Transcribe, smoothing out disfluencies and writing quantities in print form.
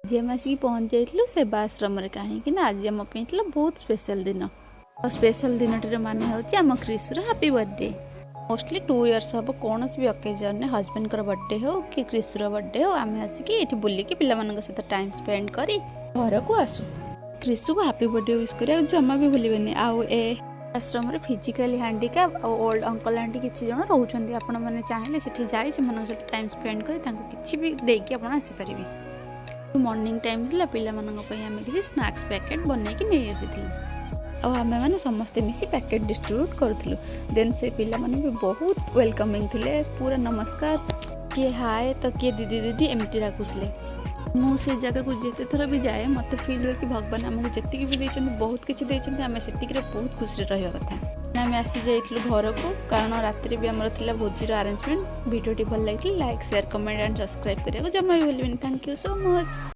ଆଜି ଆମେ ଆସିକି ପହଞ୍ଚି ଯାଇଥିଲୁ ସେବା ଆଶ୍ରମରେ, କାହିଁକି ନା ଆଜି ଆମ ପାଇଁ ଥିଲା ବହୁତ ସ୍ପେଶାଲ ଦିନ। ଆଉ ସ୍ପେଶାଲ ଦିନଟିର ମାନେ ହେଉଛି ଆମ କ୍ରିସୁର ହାପି ବର୍ଥଡେ। ମୋଷ୍ଟଲି 2 ଇୟର୍ସ ହେବ, କୌଣସି ବି ଅକେଜନରେ, ହଜବେଣ୍ଡଙ୍କର ବର୍ଥଡେ ହେଉ କି କ୍ରିସୁର ବର୍ଥଡେ ହେଉ, ଆମେ ଆସିକି ଏଠି ବୁଲିକି ପିଲାମାନଙ୍କ ସହିତ ଟାଇମ୍ ସ୍ପେଣ୍ଡ କରି ଘରକୁ ଆସୁ। କ୍ରିସୁକୁ ହାପି ବର୍ଥଡେ ୱିଶ୍ କରିବାକୁ ଜମା ବି ଭୁଲିବେନି। ଆଉ ଏ ଆଶ୍ରମରେ ଫିଜିକାଲି ହ୍ୟାଣ୍ଡିକ୍ୟାପ୍ ଆଉ ଓଲ୍ଡ ଅଙ୍କଲ ଆଣ୍ଟି କିଛି ଜଣ ରହୁଛନ୍ତି। ଆପଣମାନେ ଚାହିଁଲେ ସେଠି ଯାଇ ସେମାନଙ୍କ ସହିତ ଟାଇମ୍ ସ୍ପେଣ୍ଡ କରି ତାଙ୍କୁ କିଛି ବି ଦେଇକି ଆପଣ ଆସିପାରିବେ। ମର୍ଣ୍ଣିଂ ଟାଇମ୍ ଥିଲା, ପିଲାମାନଙ୍କ ପାଇଁ ଆମେ କିଛି ସ୍ନାକ୍ସ ପ୍ୟାକେଟ୍ ବନେଇକି ନେଇ ଆସିଥିଲୁ ଆଉ ଆମେମାନେ ସମସ୍ତେ ମିଶି ପ୍ୟାକେଟ୍ ଡିଷ୍ଟ୍ରିବ୍ୟୁଟ୍ କରୁଥିଲୁ। ଦେନ୍ ସେ ପିଲାମାନେ ବି ବହୁତ ୱେଲକମିଂ ଥିଲେ। ପୁରା ନମସ୍କାର, କିଏ ହାଏ ତ କିଏ ଦିଦି ଦିଦି ଏମିତି ଡାକୁଥିଲେ। ମୁଁ ସେ ଜାଗାକୁ ଯେତେ ଥର ବି ଯାଏ, ମୋତେ ଫିଲ୍ ହୁଏ କି ଭଗବାନ ଆମକୁ ଯେତିକି ବି ଦେଇଛନ୍ତି, ବହୁତ କିଛି ଦେଇଛନ୍ତି। ଆମେ ସେତିକିରେ ବହୁତ ଖୁସିରେ ରହିବା କଥା। ଆମେ ଆସି ଯାଇଥିଲୁ ଘରକୁ, କାରଣ ରାତିରେ ବି ଆମର ଥିଲା ଭୋଜିର ଆରେଞ୍ଜମେଣ୍ଟ। ଭିଡ଼ିଓଟି ଭଲ ଲାଗିଥିଲେ like, share, comment and subscribe କରିବାକୁ ଜମା ବି ଭୁଲିବେନି। Thank you so much.